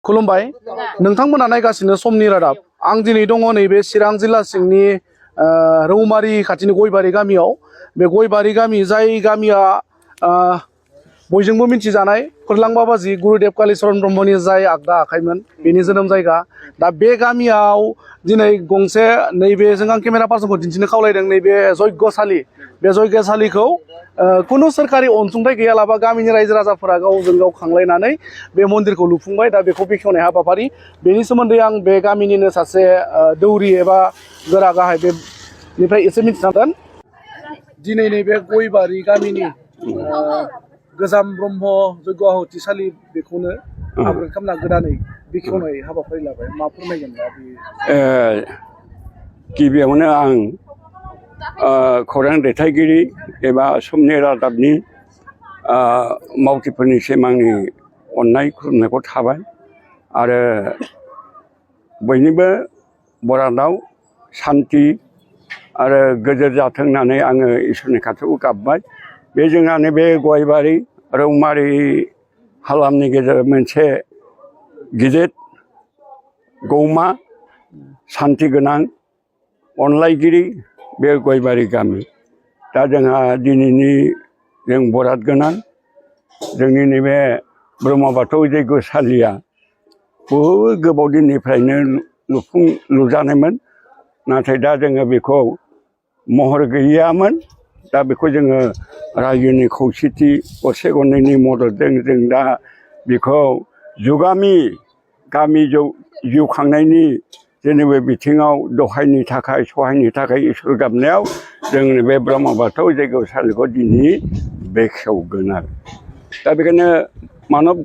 खुलुमबाय नोंथांमोना नायगासिनो समनि रादाब आं दिनै दङ नैबे चिरां जिल्ला सिंनि रौमारि खाथिनि गयबारि गामियाव बे गयबारि गामि जाय गामिया बयजोंबो मिथिजानाय फोरलां बाबाजि गुरुदेव कालीचरण ब्रह्मनि जाय आगदा आखाइमोन बेनि जोनोम जायगा दा बे गामियाव दिनै गंसे नैबे जों आं केमेरा पार्सनखौ दिन्थिनो खावलायदों नैबे यज्ञशाली बे यज्ञशालिखौ कुनु सोरखारि अनसुंथाइ गैयालाबा गामिनि रायजो राजाफोरा गावजों गाव खांलायनानै बे मन्दिरखौ लुफुंबाय दा बेखौ बेखेवनाय हाबाफारि बेनि सोमोन्दै आं बे गामिनिनो सासे दौरि एबा गोरा गाहाय बेनिफ्राय एसे मिथिनांगोन दिनै नैबे गयबारि गामिनि गोजाम ब्रह्म यज्ञ आहुतिसालि बेखौनो आपग्रेड खालामना गोदानै बेखेवनाय हाबाफारि लाबाय मा फोरमायगोन दा बे गिबियावनो आं खौरां दैथायगिरि एबा समनि रादाबनि मावथिफोरनिसिम आंनि अननाय खुलुमनायखौ थाबाय आरो बयनिबो बरादाव सान्थि आरो गोजोर जाथों होननानै आङो इसोरनि खाथियाव गाबबाय बे जोंहा नैबे गयबारि रौमारि हालामनि गेजेराव मोनसे गिदिर गौमा सान्थि गोनां अनलायगिरि बे गयबारि गामि दा जोंहा दिनैनि जों बराद गोनां जोंनि नैबे ब्रह्म बाथौ यज्ञशालिया बहुद गोबाव दिननिफ्रायनो लुजानायमोन नाथाय दा जोङो बेखौ महर गैयामोन दा बेखौ जोङो रायजोनि खौसेथि गरसे गरनैनि मददजों जों दा बेखौ जुगामि गामि जिउ खांनायनि जेनिबो बिथिङाव दहायनि थाखाय सहायनि थाखाय इसोर गाबनायाव जोंनि बे ब्रह्म बाथौ यज्ञशालिखौ दिनै बेखेवगोन आरो दा बेखायनो मानब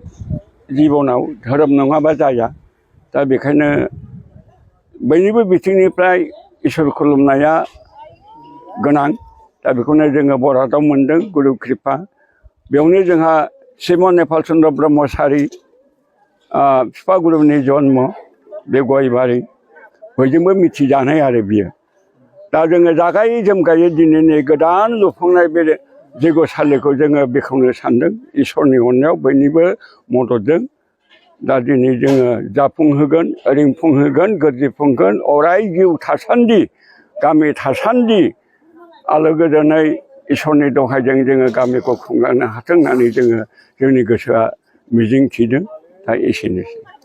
जिबनाव धोरोम नङाबा जाया दा बेखायनो बयनिबो बिथिंनिफ्राय इसोर खुलुमनाया गोनां दा बेखौनो जोङो बरादाव मोन्दों गुरु कृपा बेयावनो जोंहा श्रीमन नेपाल चन्द्र ब्रह्मचारि बिफा गुरुनि जन्म बे गयबारि बयजोंबो मिथिजानाय आरो बियो दा जोङो जागाय जोमगायै दिनैनि गोदान लुफुंनाय बे यज्ञशालिखौ जोङो बेखेवनो सानदों इसोरनि अननायाव बयनिबो मददजों दा दिनै जोङो जाफुंहोगोन रिंफुंहोगोन गोरजिफुंगोन अराय जिउ थासान्दि गामि थासान्दि आलो गोजोनै इसोरनि दहायजों जोङो गामिखौ खुंलांनो हाथों होननानै जोङो जोंनि गोसोआ मिजिं थिदों दा एसेनोसै।